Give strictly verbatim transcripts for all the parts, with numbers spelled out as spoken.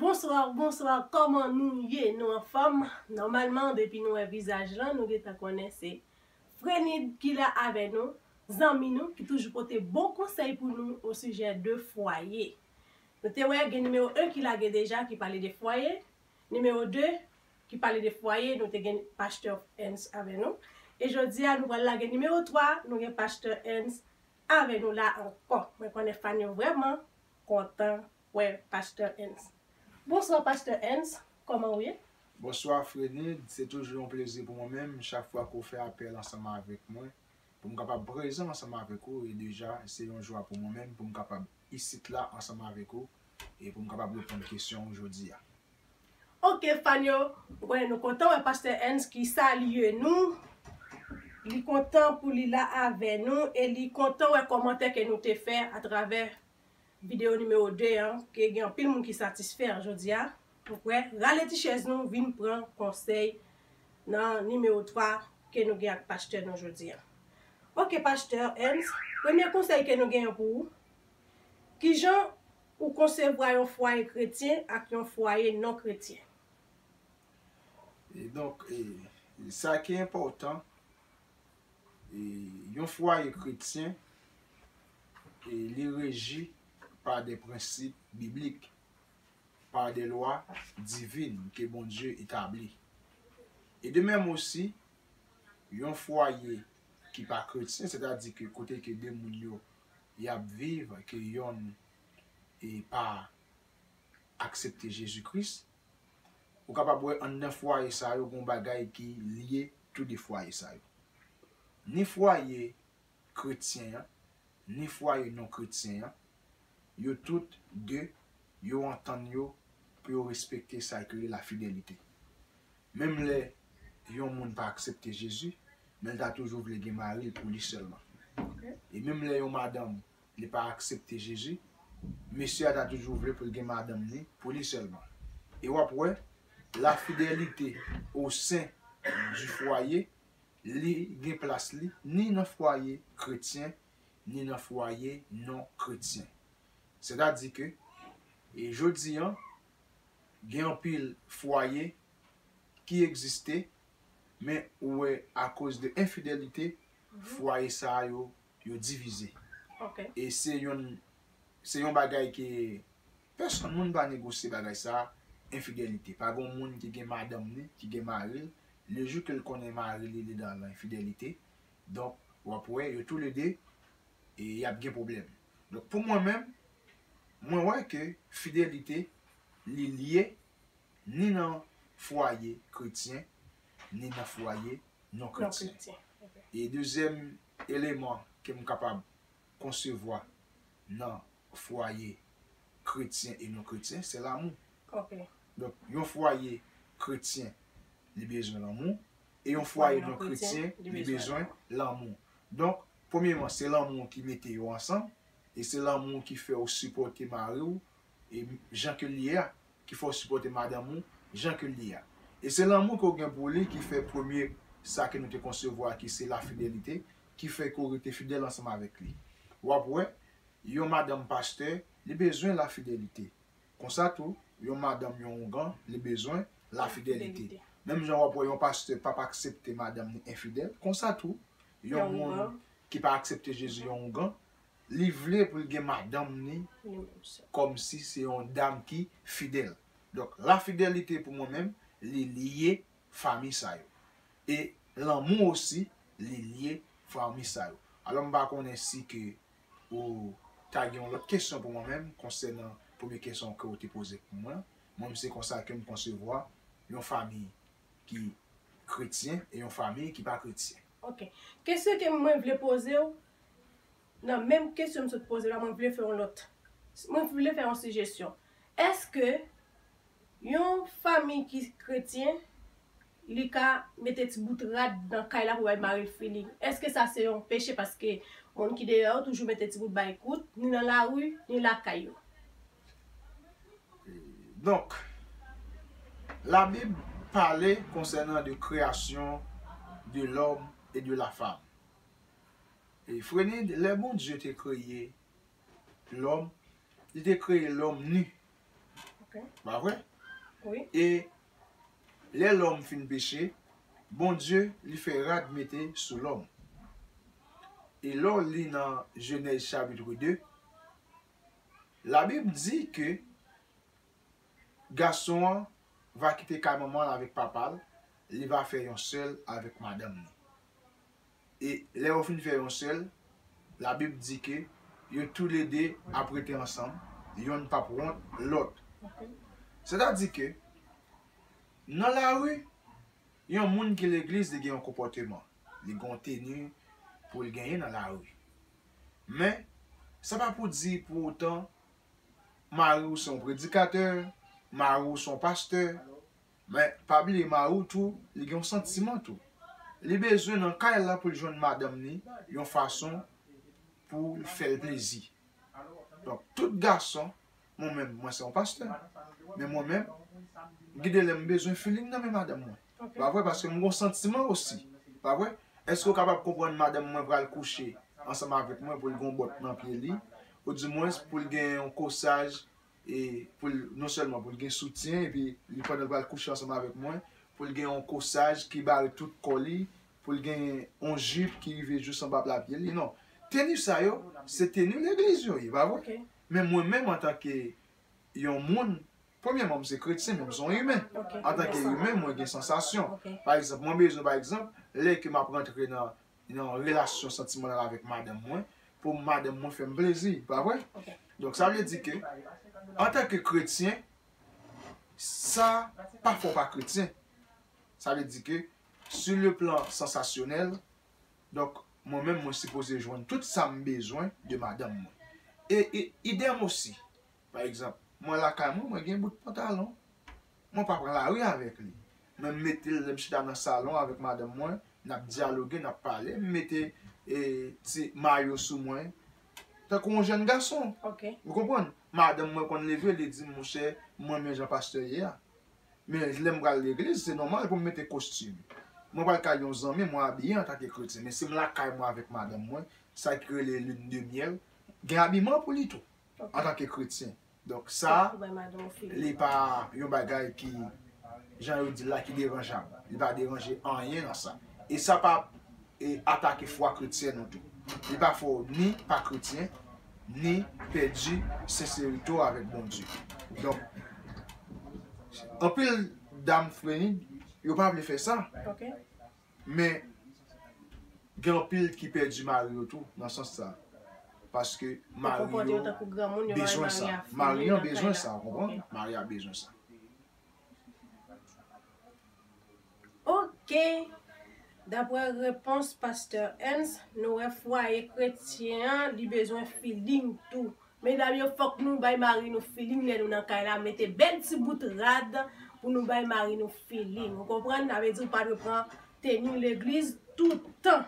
Bonswa, bonswa, kòman nou ye? Nou anfòm? Nòmalman, depi nou wè vizaj lan, nou gentan konnen se Frenid ki la avè nou, zanmi nou, ki toujou pote bon konsèy pou nou o sijè de fwaye. Nou te wè gen nimewo en ki lage deja, ki pale de fwaye. Nimewo de, ki pale de fwaye, nou te gen Pastè Ernst avè nou. E jodi a, nou pral lage nimewo twa, nou gen Pastè Ernst avè nou la ankò. Mwen konnen fan yo vrèman kontan wè Pastè Ernst. Bonswa, Pastè Ernst. Kòman w ye? Bonswa, Frenid. Se toujou yon plezi pou mwen menm, chak fwa ke w fè apèl ansanm avèk mwen, pou m kapab prezan ansanm avèk ou. E deja, se yon jwa pou mwen menm, pou m kapab isit la ansanm avèk ou, e pou m kapab reponn kesyon w jodi a. Ok, fan yo, mwen nou kontan wè Pastè Ernst ki salye nou. Li kontan pou li la avè nou, e li kontan wè kòmantè ke nou te fè atravè videyo nimewo de an, ke gen anpil moun ki satisfè an jodi a. Donk, wè, rale ti chèz nou, vin pran konsèy nan nimewo twa ke nou gen ak pastè nou jodi a. Ok, Pastè Ernst, premye konsèy ke nou genyen pou ou, kijan ou konsevwa yon fwaye kretyen ak yon fwaye non kretyen? E donk, e, sa ki enpòtan, e, yon fwaye kretyen, e, li reji pa de prensip biblik, pa de lwa divin ke Bondye etabli. E de menm osi, yon fwaye ki pa kretyen, sètadi ke kote ke de moun yo y ap viv, ke yonn e pa aksepte Jezi Kris, ou kapab wè anndan fwaye sa yo gon bagay ki lye tou de fwaye sa yo. Ni fwaye kretyen an, ni fwaye non kretyen an, yo tout de, yo antann yo pou yo respekte sa yo rele lafidelite. Menm lè yon moun pa aksepte Jezi, men l ta toujou vle gen mari l pou li sèlman. E menm lè yon madanm li pa aksepte Jezi, mesye a ta toujou vle pou l gen madanm li pou li sèlman. E w ap wè, lafidelite o sen di fwaye, li gen plas li ni nan fwaye kretyen, ni nan fwaye non kretyen. Sètadi ke, e jodi an, gen anpil fwaye ki egziste, men ou wè, akoz de enfidelite, fwaye sa yo, yo divize. Ok. E se yon, se yon bagay ke pèsonn moun pa negosye bagay sa, enfidelite. Pa gen moun ki gen madanm li, ki gen mari l, le jou ke l konnen mari li, li nan, nan enfidelite. Donk, w ap wè, yo toulede, e y ap gen pwoblèm. Donk, pou mwen menm, mwen wè ke fidelite, li lye ni nan fwaye kretyen, ni nan fwaye non kretyen. Non kretyen, ok. E dezyèm eleman ke m kapab konsevwa nan fwaye kretyen e non kretyen, se lanmou. Ok. Donk, yon fwaye kretyen, li bezwen lanmou, e yon fwaye non kretyen, li bezwen lanmou. Donk, premyeman, se lanmou ki mete yo ansanm, e se lanmou ki fè w sipòte mari w, e jan ke l ye a, ki fè w sipòte madanm ou, jan ke l ye a. E se lanmou ke w gen pou li ki fè premye sa ke nou te konsevwa, ki se lafidelite, ki fè ke w rete fidèl ansanm avèk li. W ap wè, yon madanm pastè, li bezwen lafidelite. Konsa tou, yon madanm, yon ougan, li bezwen lafidelite. Lafidelite. Menm jan w ap wè yon pastè p ap aksepte madanm ni enfidèl, konsa tou, yon moun ki pa aksepte Jezi, yon ougan, li vle pou l gen madanm ni kòmsi se yon dam ki fidèl. Donk, lafidelite pou mwen menm, li lye fanmi sa yo. E lanmou osi, li lye fanmi sa yo. Alò, m pa konnen si ke ou ta gen yon lòt kesyon pou mwen menm konsènan premye kesyon ke ou te poze pou mwen. Mwen, se konsa ke m konsevwa yon fanmi ki kretyen e yon fanmi ki pa kretyen. Ok. Kesyon ke mwen vle poze w, nan menm kesyon m sot poze w la, mwen vle fè yon lòt. Mwen vle fè yon sijesyon. Èske yon fanmi ki kretyen, li ka mete ti bout rad nan kay la pou bay mari l fini? Èske sa se yon peche? Paske moun ki deyò yo toujou mete ti bout bay kout, ni nan lari, ni lakay yo. Donk, Labib pale konsènan de création de l'homme et de la femme. E Frenid, lè Bondye te kreye lòm, li te kreye lòm ni. Pa vre? Wi. E lè lòm fin peche, Bondye li fè rad mete sou lòm. E lè w li nan Jenèz chapit de, Labib di ke gason an va kite kay manman l avèk papa l, li va fè yon sèl avèk madanm li. E lè yo fin fè yon sèl, Labib di ke yo toulede ap rete ansanm, yonn p ap wont lòt. Ok. Sètadi ke nan lari, yon moun ki legliz li gen yon konpòteman, li gen yon teni pou l genyen nan lari. Men, sa pa pou di pou otan mari w se yon predikatè, mari w se yon pastè, men pa bliye mari w tou, li gen yon santiman tou. Li bezwen nan kay la pou l jwenn madanm li yon fason pou l fè l plezi. Donk, tout gason, mwen menm, mwen se yon pastè. Men mwen menm, gen de lè m bezwen feeling nan men madanm mwen. Ok. Pa vre? Paske m gen yon santiman osi. Pa vre? Èske w kapab konprann madanm mwen pral kouche ansanm avèk mwen pou l gen yon bòt nan pye li? Oudimwens pou l gen yon kosaj e pou l, non sèlman pou l gen soutyen epi li pandan l pral kouche ansanm avèk mwen, pou l gen yon kosaj ki bare tout kò li, pou l gen yon jip ki rive jous anba lapye li. Non. Teni sa yo, se teni legliz yo ye, pa vre? Ok. Men mwen menm antanke yon moun, premyèman m se kretyen, men m se yon imen. Ok. Antanke imen, mwen gen sansasyon. Ok. Pa egzanp, mwen bezwen, pa egzanp, lè ke m ap rantre nan, nan relasyon santimantal avèk madanm mwen, pou madanm mwen fè m plezi, pa vre? Ok. Donk sa vle di ke, antanke kretyen, sa pa fè w pa kretyen. Sa vle di ke, sur le plan sansasyonèl, donk, mwen menm, mwen sipoze jwenn tout sa m bezwen de madanm mwen. E, e idèm osi, pa egzanp, mwen lakay mwen, mwen gen bout pantalon. Mwen pa pran lari avèk li. Men m mete l, lè m chita nan salon avèk madanm mwen, n ap dyaloge, n ap pale, m mete e, ti mayo sou mwen. Tankou yon jèn gason. Ok. Ou konprann? Madanm mwen konn leve, li di m, monchè, m renmen jan pastè ye a. Men lè m pral legliz, se nòmal pou m mete kostim. Mwen pral kay yon zanmi, mwen abiye antanke kretyen. Men si m lakay mwen avèk madanm mwen, sa ki rele lune de miel, gen abiman pou li tou, Ok. antanke kretyen. Donk sa, Pou bay madanm ou feeling. li pa yon bagay ki, jan yo di la, ki deranjab. Li pa deranje anyen nan sa. E sa pa e, atake fwa kretyèn ou tou. Li pa fè w ni pa kretyen, ni pèdi senserite w avèk Bondye. Donk, anpil dam freni, yo pa vle fè sa. Ok. Men, gen anpil ki pèdi mari yo tou, nan sans sa. Paske mari yo bezwen sa. Mari an bezwen sa, ou konprann? Mari an bezwen sa. Ok. Daprè repons Pastè Ernst, nou wè fwaye kretyen an, li bezwen feeling tou. Medam yo, fòk nou bay mari nou feeling lè nou nan kay la. Mete bèl ti bout rad pou nou bay mari nou feeling. Ou konprann? Sa vle di ou pa dwe pran teni legliz toutan.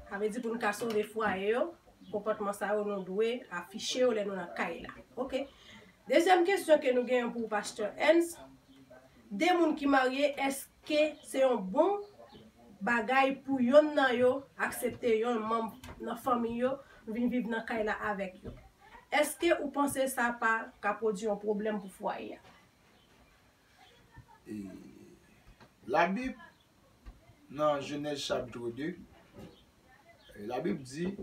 Sa vle di pou nou ka sove fwaye yo, konpòtman sa yo nou dwe afiche yo lè nou nan kay la. Ok. Dezyèm kesyon ke nou genyen pou Pastè Ernst, de moun ki marye, èske se yon bon bagay pou yonn nan yo aksepte yon manm nan fanmi yo vin viv nan kay la avèk yo? Èske ou panse sa pa ka pwodui yon pwoblèm pou fwaye a? E Labib, nan Jenèz chapit de, Labib di,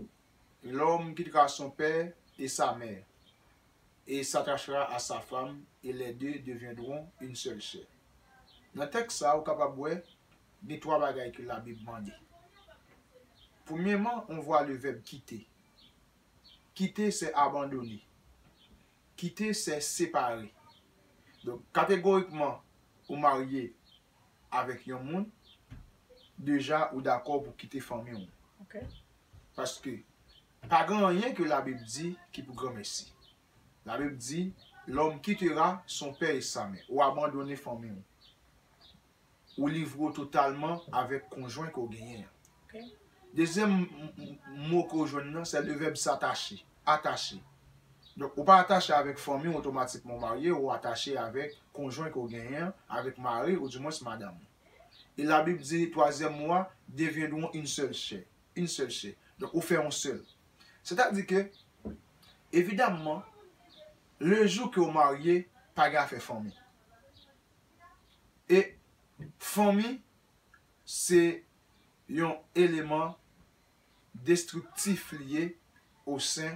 L'homme quittera son père et sa mère, et s'attachera à sa femme, et les deux deviendront une seule chair. Nan tèks sa, ou kapab wè, gen twa bagay ke Labib mande. Premyèman, on voit le verbe quitter. Quitter, c'est abandonner. Quitter, c'est séparer. Donk, kategorikman, ou marye avèk yon moun, deja ou dakò pou kite fanmi w. Ok. Paske pa gen anyen ke Labib di ki pou granmèsi. Labib di, l'homme quittera son père et sa mère. Ou abandone fanmi w. Ou livre w totalman avèk konjwen ke w genyen an. Ok. Dezyèm m- m- mo ke w jwenn nan, se le verbe s'attacher. Atache. Donk, ou pa atache avèk fanmi w otomatikman w marye, ou atache avèk konjwen ke w genyen an, avèk mari ou dimwens madanm ou. E Labib di, twazyèm mo a, deviendront une seule chair. Une seule chair. Donk, ou fè yon sèl. Sètadi ke, evidamman, le jou ke w marye, Pa gen afè fanmi. E fanmi se yon eleman destriktif li ye o sen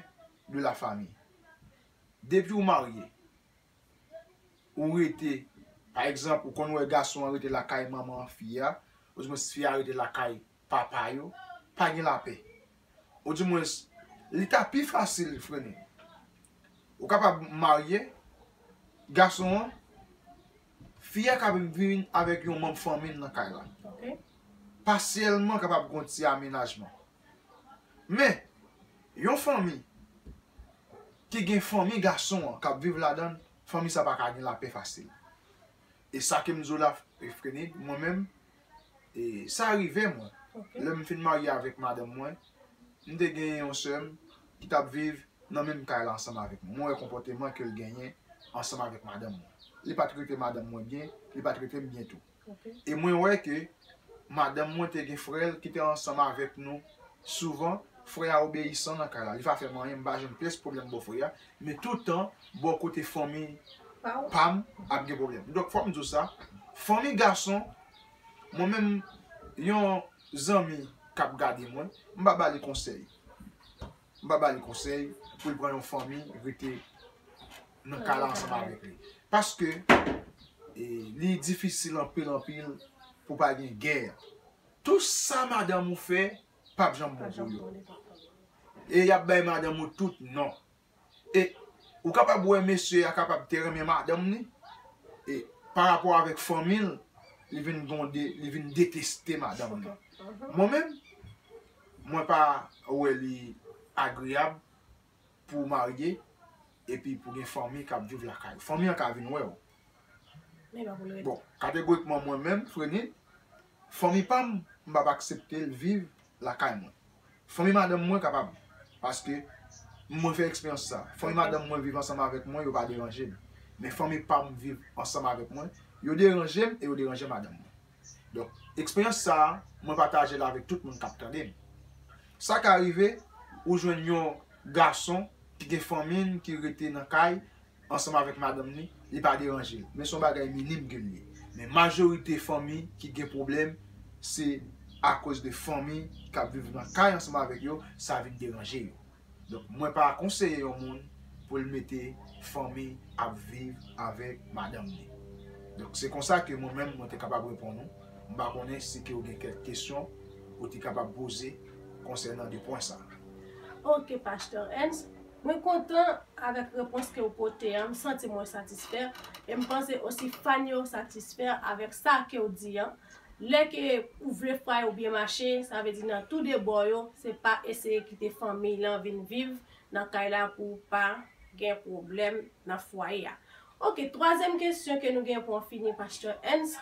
de la fami. Depi w marye, ou rete, pa egzanp, ou konn wè gason an rete lakay manman fi a, oudimwens fi a rete lakay papa yo, pa gen lapè. Oudimwens, li ta pi fasil, Frene. Ou kapab marye, gason an, fi a ka vin avèk yon manm fanmi l nan kay la. Ok. Pasyèlman kapab gen yon ti amenajman. Men, yon fanmi ki gen fanmi gason an k ap viv ladan l, fanmi sa pa ka gen lapè fasil. E sa ke m di w la, Frenid, mwen menm, e sa rive mwen. Ok. Lè m fin marye avèk madanm mwen, m te gen yon sè m ki t ap viv nan menm kay la ansanm avèk mwen. Mwen wè konpòteman ke l genyen ansanm avèk madanm mwen. Li pa t trete madanm mwen byen, li pa t trete m byen tou. Ok. E mwen wè ke madanm mwen te gen frè l ki te ansanm avèk nou souvan. Frè a obeyisan nan kay la. Li pa fè m anyen, m pa jwenn pyès pwoblèm bò frè a. Men toutan, bò kote fanmi Pa w. pa m ap gen pwoblèm. Donk, fò m di w sa, fanmi gason, mwen menm, yon zanmi k ap gade mwen, m pa ba li konsèy. M pa ba li konsèy pou l pran yon fanmi rete nan kay la ansanm avèk li. Paske e, li difisil anpil, anpil pou pa gen gè. Tout sa madanm ou fè, p ap janm bon pou yo. E y ap bay madanm ou tout non. E ou kapab wè mesye a kapab te renmen madanm li. E pa rapò avèk fanmi l, li vin gonde, li vin deteste madanm li. Mwen menm, mwen pa wè li agreyab pou w marye, epi pou gen fanmi k ap viv lakay ou. Fanmi an ka vin wè w. Men pa pou l rete. Bon, kategorikman mwen menm, Frenid, fanmi pa m, m p ap aksepte l viv lakay mwen. Fanmi madanm mwen kapab, paske mwen fè eksperyans sa. Fanmi madanm mwen viv ansanm avèk mwen, yo pa deranje m. Men fanmi pa m viv ansanm avèk mwen, yo deranje m e yo deranje madanm mwen. Donk, eksperyans sa a, mwen pataje l avèk tout moun k ap tande m. Sa ka rive, ou jwenn yon gason ki gen fanmi l, ki rete nan kay ansanm avèk madanm li, li pa deranje l. Men se yon bagay minim ke l ye. Men majorite fanmi ki gen pwoblèm, se akoz de fanmi k ap viv nan kay ansanm avèk yo, sa vin deranje yo. Donk, mwen pa konseye yon moun pou l mete fanmi ap viv avèk madanm li. Donk, se konsa ke mwen menm, mwen te kapab reponn ou. M pa konnen si ke w gen kèk kesyon ou te kapab poze konsènan de pwen sa. Ok, Pastè Ernst. Mwen kontan avèk repons ke w pote an, m santi mwen satisfè. E m panse osi fan yo satisfè avèk sa ke w di an. Lè ke ou vle fwaye ou byen mache, sa vle di nan tou de bò yo, se pa eseye kite fanmiy lan vin viv nan kay la pou pa gen pwoblèm nan fwaye a. Ok, twazyèm kesyon ke nou gen pou n fini, Pastè Ernst.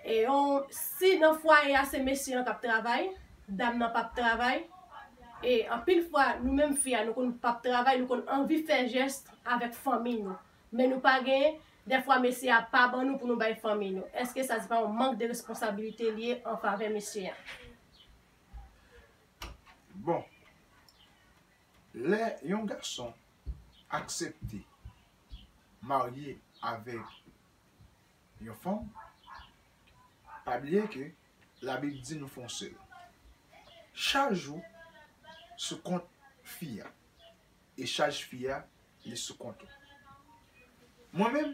E yon, si nan fwaye a se mesye an k ap travay, dam nan p ap travay, e anpil fwa nou menm fi a nou konn p ap travay, nou konn anvi fè jès avèk fanmiy nou. Men nou pa gen, dèfwa mesye a pa ban nou pou nou bay fanmiy nou. Èske sa se pa yon mank de responsabilite l ye an favè mesye a? Bon, lè yon gason aksepte marye avèk yon fanm, pa bliye ke Labib di nou fè yon sèl. Chaj ou sou kont fi a, e chaj fi a, li sou kont ou. Mwen menm,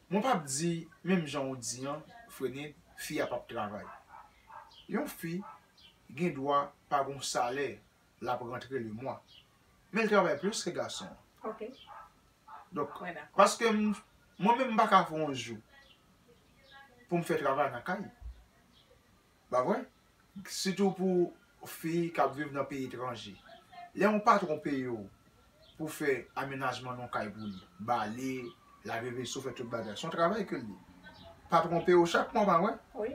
mwen p ap di, menm jan ou di an, Frenid, fi a p ap travay. Yon fi gen dwa pa gen yon salè l ap rantre lemwa. Men l travay plis ke gason an. Ok. Donk, Mwen dakò. Paske m, mwen menm m pa ka fè yon jou pou m fè travay nan kay. Pa vre? Sitou pou fi k ap viv nan peyi etranje. Lè yon patwon peye w pou fè amenajman nan kay pou li, bale, lave veso, fè tout bagay, se yon travay ke l ye. Patwon peye w chak mwa, pa vre? Wi,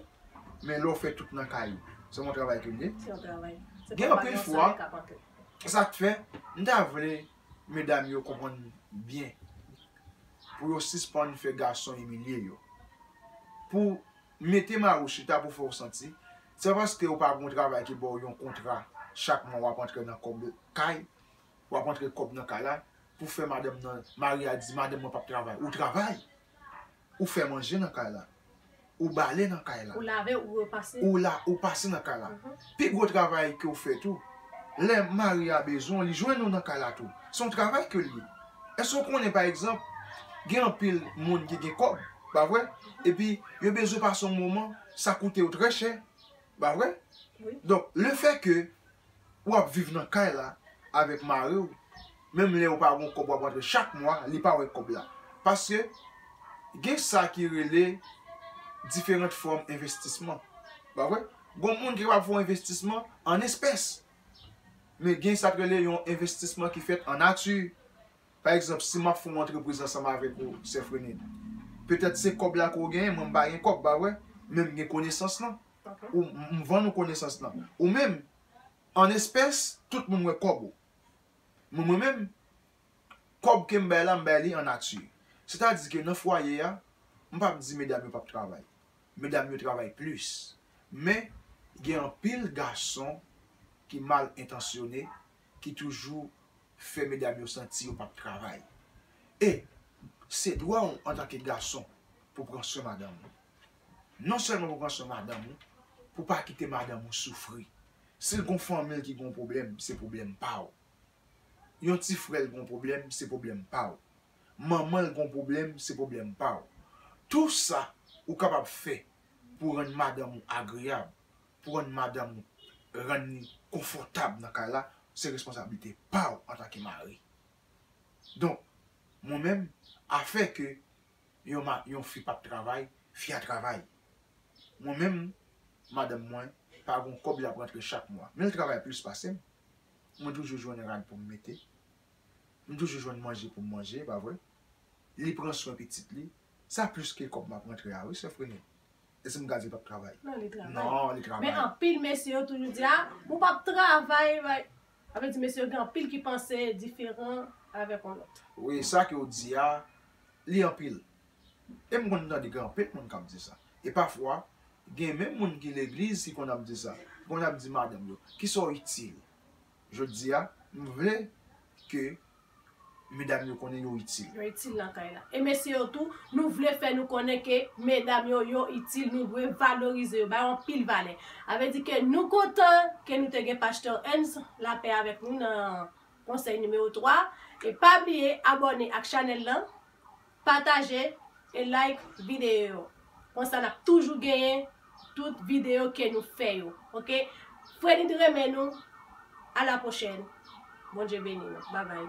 Men lè w fè tout nan kay ou, se yon travay ke l ye. se yon travay. Se Gen pa anpil yon fwa, salè k ap antre. Sa k fè, m ta vle medam yo konprann byen. Pou yo sispann fè gason imilye yo. Pou mete mari w chita pou fè w santi, se pa paske ou pa gen yon travay ki ba w yon kontra, chak mwa w ap antre nan kòb kay, w ap antre kòb nan kay la, pou fè madanm nan, mari a di, madanm mwen p ap travay. Ou travay. Ou fè manje nan kay la. Ou bale nan kay la. Ou lave, ou repase. Ou la, ou pase nan kay la. Pi gwo travay ke w fè tou, lè mari a bezwen w, li jwenn ou nan kay la tou. Se yon travay ke l ye. Èske w konnen, pa egzanp, gen anpil moun ki gen kòb, pa vre? Epi, yo bezwen pase yon moman, sa koute yo trè chè, pa vre? Wi. Donk, lefètke w ap viv nan kay la avèk mari w, menm lè ou pa gen kòb w ap rantre chak mwa, li pa wè kòb la. Paske gen sa ki rele diferan fòm envestisman. Pa vre? Gen moun ki kapab fè yon envestisman an espès. Men gen sa k rele yon envestisman ki fèt an nati. Pa egzanp, si m ap fè yon antrepriz ansanm avèk ou, sè Frenid, petèt se kòb la ke w genyen, mwen m pa gen kòb, pa vre? Men m gen konesans lan. Ok. Ou m vann ou konesans lan. Ou menm, an espès, tout moun wè kòb ou. Men mwen menm, kòb ke m bay la, m bay li an nati. Sètadi ke nan fwaye a, m p ap di medam yo p ap travay. Medam yo travay plis. Men, gen anpil gason ki mal entansyone, ki toujou fè medam yo santi yo p ap travay. E se dwa w antanke gason pou pran swen madanm ou. Non sèlman pou pran swen madanm ou, pou pa kite madanm ou soufri. Si l gon fanmi l ki gon pwoblèm, se pwoblèm pa w. Yon ti frè l gon pwoblèm, se pwoblèm pa w. Manman l gon pwoblèm, se pwoblèm pa w. Tou sa ou kapab fè pou rann madanm ou agreyab, pou rann madanm ou, rann li konfòtab nan kay la, se responsablite pa w antanke mari. Donk, mwen menm, afè ke yon, ma- yon fi p ap travay, fi a travay. Mwen menm, madanm mwen pa gon kòb l ap rantre chak mwa. Men l travay plis pase m. Mwen toujou jwenn rad pou m mete. M toujou jwenn manje pou m manje, pa vre? Li pran swen pitit li. Sa plis ke kòb m ap rantre a, wi, sè Frenid. Èske m ka di l p ap travay? Non, li travay. Non, li travay. Men anpil mesye yo toujou di, a, ou p ap travay, bay. Sa vle di mesye yo gen anpil ki panse diferan avèk yon lòt. Wi, sa ke w di a, li anpil. E m konn tande gen anpil moun k ap di sa. E pafwa, gen menm moun ki legliz ki konn ap di sa. Ki konn ap di madanm yo, kisa w itil? Jodi a, m vle ke medam yo konnen yo itil. Yo itil nan kay la. E mesye yo tou, nou vle fè nou konnen ke medam yo, yo itil, nou dwe valorize yo, ba yo anpil valè. Sa vle di ke nou kontan ke nou te gen Pastè Ernst Lapè avèk nou nan konsèy nimewo twa. E pa bliye abòne ak chanèl lan, pataje e like videyo yo. Konsa n ap toujou genyen tout videyo ke nou fè yo. Oke? Freddy renmen nou. A la pwochèn. Bondye beni nou. Babay.